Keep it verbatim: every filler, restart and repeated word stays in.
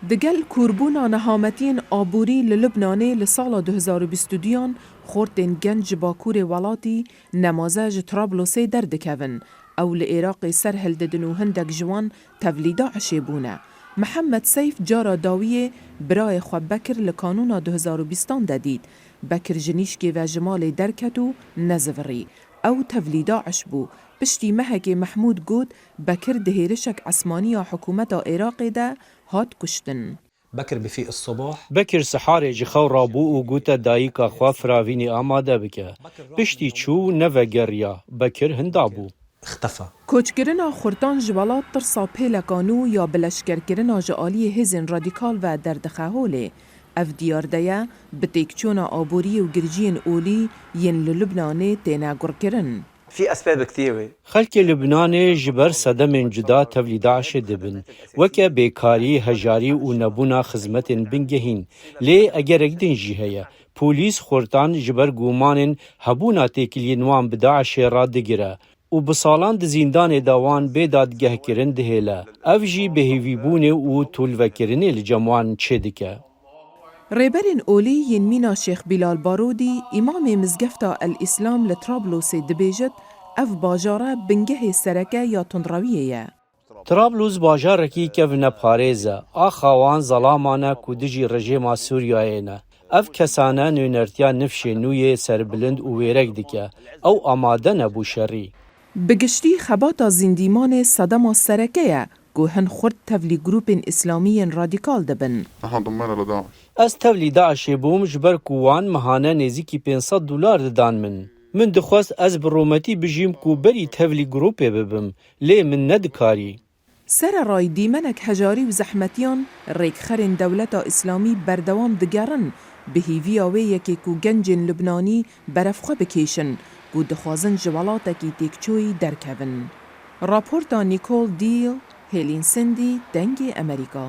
Digel kûrbûna nehametiyên aborî li Lubnanê li sala du hezar û bîst û duyan xortên genc ji bakurê welatî nemaze ji Trablosê derdikevin. Ew li Êraqê ser hildidin û hindek ji wan tevlî DAIŞê bûne. Mihemed Seyf cara dawiyê birayê xwe Bekir li kanûna du hezar û bîstan de dît. Bekir ji nîşkê ve ji malê derket û nezivirî. Ew tevlî DAIŞ bû. Piştî mehekê Mehmûd got, Bekir di hêrişek esmanî ya hikûmeta Êraqê de hat kuştin. بكر بفيق الصبح. Bekir siharê ji xew rabû û gote dayika xwe firavînî amade bike. Piştî çû û nevegeriya. Bekir hinda bû. اختفى. Koçkirina xurtan ji welat tirsa pêleka nû ya bileşkerkirina ji aliyê hêzên radîkal ve derdixe holê. Ev diyar de ye, bi têkçûna aboriyê û girjiyên olî yên li Lubnanê têne gurkirin. في اسباب كثيره. Xelkê Lubnanê ji ber sedemên cuda tevlî DAIŞê dibin. Weke bêkarî, hejarî û nebûna xizmetên bingehîn. Lê egerek din jî heye. Polîs xortan ji ber gumanên hebûna têkiliyên wan bi DAIŞê re digire û bi salan di zîndanê de wan bê dadgehkirin dihêle. Ev jî bêhêvîbûnê û tûlvekirinê li cem wan çêdike. Rêberên olî yên mîna Şêx Bilal Barodî, îmamê mizgefta El Îslam li Trablosê dibêjit, ev bajare bingehê sereke ya tundrewiyê ye. Trablus bajarekî kevneparêz e. Axa wan zelaman e ku dijî rejêma Sûriyeyê ne. Ev kesane nûnertiya nifşê nû yê serbilind û wêrek dike. Ew amade ne bo şerî. Bi giştî xebata Zîndîmanê sedema sereke ye ku hin xurt tevlî grûpên îslamî yên radîkal dibin. نحن انضمينا لداعش. Ez tevlî DAIŞê bûm ji ber ku wan mehane nêzîkî pênc sed dolar didan min. Min dixwest ez bi rûmetî bijîm ku berî tevlî grûpê bibim, lê min nedikarî. Sererayî dîmenek hejarî û zehmetiyan rêkxerên dewleta îslamî berdewam digerin bi hêviya wê yekê ku gencên Lubnanî berevxwe bikêşin ku dixwazin ji welatekî têkçûyî derkevin. Raporta Nicole Deal, Hêlîn Sindî, Dengê Emerîka.